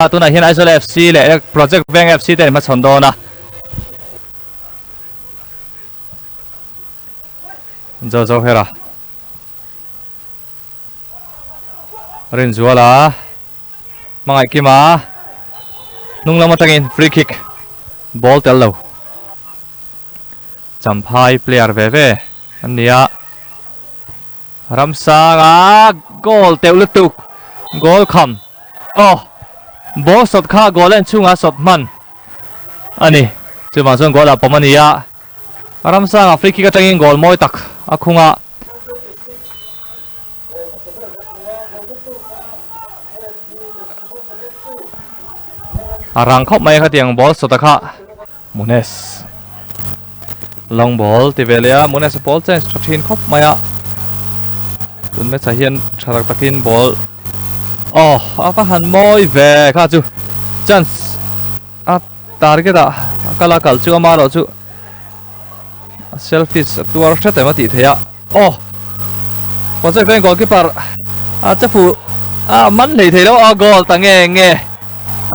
a, tunah hian Aizawl FC leh Project Veng FC te an hmachhawn dawn a. Jojo Hera Rinzuala Hmangaih Kima hnung lam atangin free kick ball tel lo Champhai player ve ve an ni a Ramsanga goal teuh lutuk goal kham aw ball sawt kha goal a inchhungah sawt hman a ni chuvang chuan goal ah pawm a ni a Ramsanga free kick atangin goal mawi tak a khung a. A rang khawp mai a khatiang ball sawt a kha Munes long ball ti ve leh a Munes a ball change tha thin khawp mai a tun match ah hian tha tak takin ball aw a va han mawi ve kha chu chance a target ah a kal a kal chu ama erawh chu selfish a tuar hret em a tih theih a aw project veng goalkeeper a che fuh a man hlei thei lo a goal ta nge nge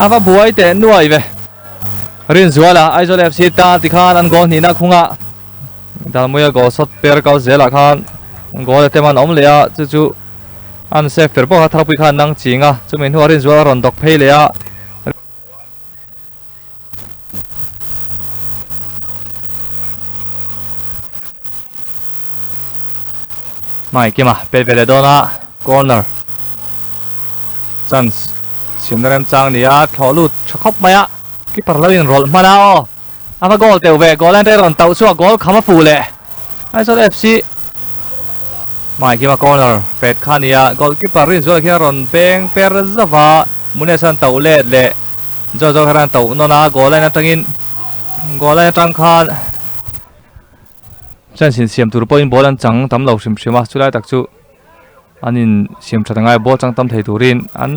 a va buai teh nuai ve Rinzuala Aizawl FC tan tikhan an goal hnihna khunga Dalmuia goal shot per kal zelah khan goal attempt an awm leh a chu chu an save per bawk a Tharpui khan nang ching a chumi hnuah Rinzuala rawn dawk phei leh a. Hmai kima pet ve leh dawn a corner chance chhimna remchang ni a thlawh lut tha khawp mai a keeper lo inrawlh hman a aw a va goal teuh ve goal line rawn tauh chhuak goal kham a fuh leh Aizawl FC Hmai kima corner pet kha a ni a goal keeper Rinzuala khian a rawn beng per zauh a Munesh an tauh let leh Jojo khan a tauh nawn a goal line atangin goal line atang khan chance insiam tur pawhin ball an chang tam lo hrim hrim a chulai tak chu an insiam that angai ball chang tam thei turin an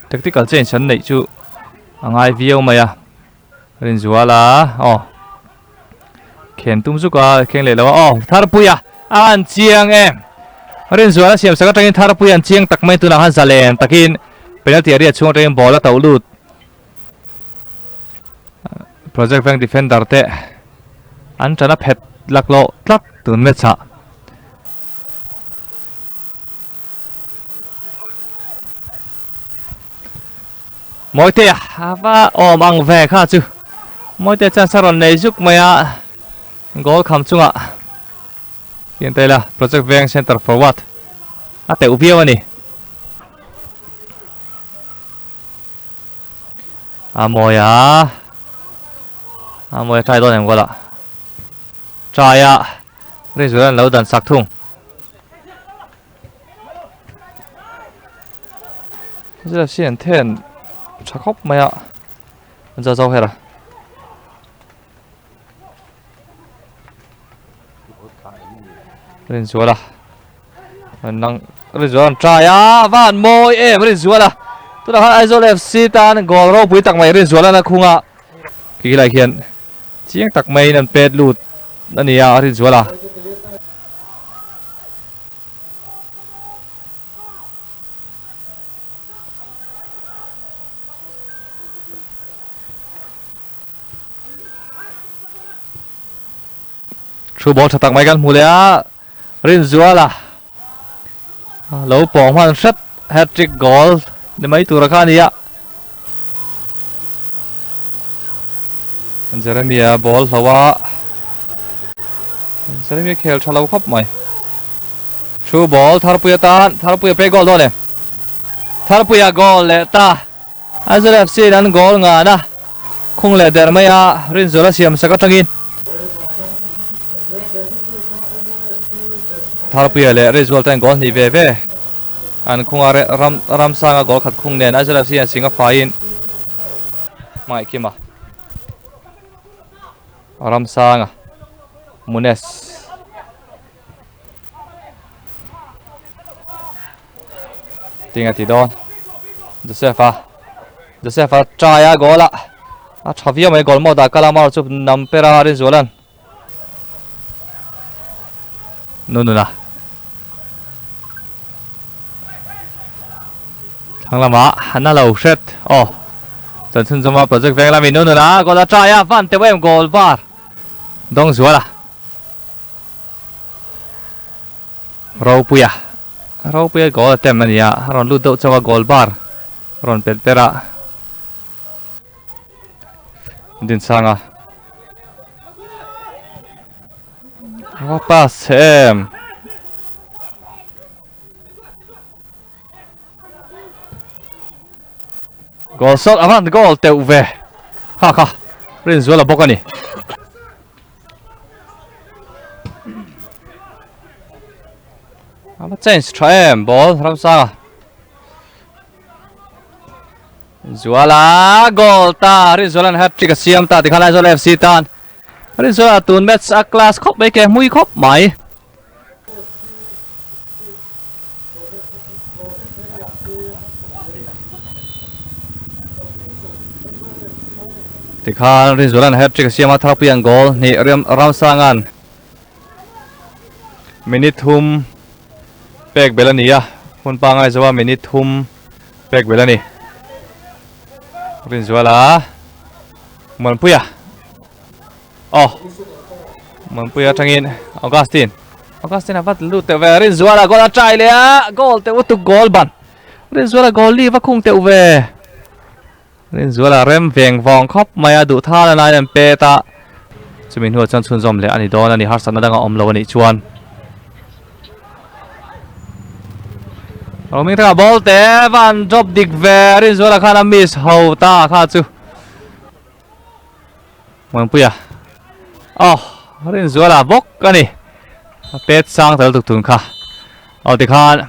tactical change an neih chu a ngai viau mai a Rinzuala aw khen tum zuk a kheng leh lo a aw Tharpuia a an chiang em Rinzuala siam sak atangin Tharpuia an chiang tak mai tunah khan zalen takin penalty area chhung atangin ball a tauh lut Project Veng defender te an tana phet laklawh tlat tun match ah. Mawitea a va awm ang ve kha chu Mawitea chance a rawn nei zuk mai a goal kham chungah Tiang te ila Project Veng center forward a teuh viau a ni. A mawi a a mawi a try dawn em goal ah try a Rinzuala an lo dan sak thung. Zira si an then tha khawp mai a za zo her a. Rinzuala nang Rinzuala an try a van mawi em Rinzuala tunah khan Aizawl FC tan goal ropui tak mai Rinzuala na khunga khilai khian chiang tak maiin an pet lut a ni a Rinzuala. Thu ball tha tak mai kan hmu leh a Rinzuala lo pawng hman hret hat-trick goal ni mai tura kha a ni a Jeremia ball hlo a Jeremia khel tha lo khawp mai Thu ball Tharpuia tan Tharpuia pe goal dawn em Tharpuia goal leh ta Aizawl FC in an goal ngan a khung leh der mai a Rinzuala siam sak atangin Tharpuia leh Rinzuala ten goal hnih ve ve an khung a ram Ramsanga goal khat khung nen Aizawl FC an sing a faiin Hmangaih Kima Ramsanga Munes Tinga ti dawn Joseph-a Joseph-a try a goal a a tha viau mai goal mawt ah kal a mar chu nam per a Rinzuala'n Nununa thlang lamah an a lo hret aw. Chan chhun zawma project veng lami nu nuna goal a try a van teuh em goal bar dawng zual a. Ropuia Ropuia goal attempt a ni a a rawn lut deuh chauh a goal bar rawn pelh per a Dinsanga a pass chhe em. Goal shot a van goal teuh ve kha kha Rinzuala bawk a ni. A va change tha em ball Ramsanga. Zuala goal ta Rinzuala'n hat trick a siam ta tikhan Aizawl FC tan Rinzuala tun match a class khawp mai ke hmui khawp mai. Tikhan Rinzuala'n hat trick a siam a Tharpuia'n goal hnih Ramsanga'n minute thum pek belh a ni a hun pangngai zo a minute thum pek belh a ni. Rinzuala Muanpuia Aw Muanpuia atangin Augustine Augustine a vat lut teuh ve Rinzuala goal a try leh a goal teuh lutuk goal ban Rinzuala goal li va khung teuh ve Rinzuala rem veng vawng khawp mai a duh thal a lai an pet a chumi hnuah chuan chhunzawm leh a ni dawn a ni harsatna danga awm lo a nih chuan Roaming thanga ball te van drop dik ve Rinzuala khan a miss ho ta kha chu Muanpuia Aw Rinzuala bawk a ni a pet sang tel tuk tun kha aw tikhan.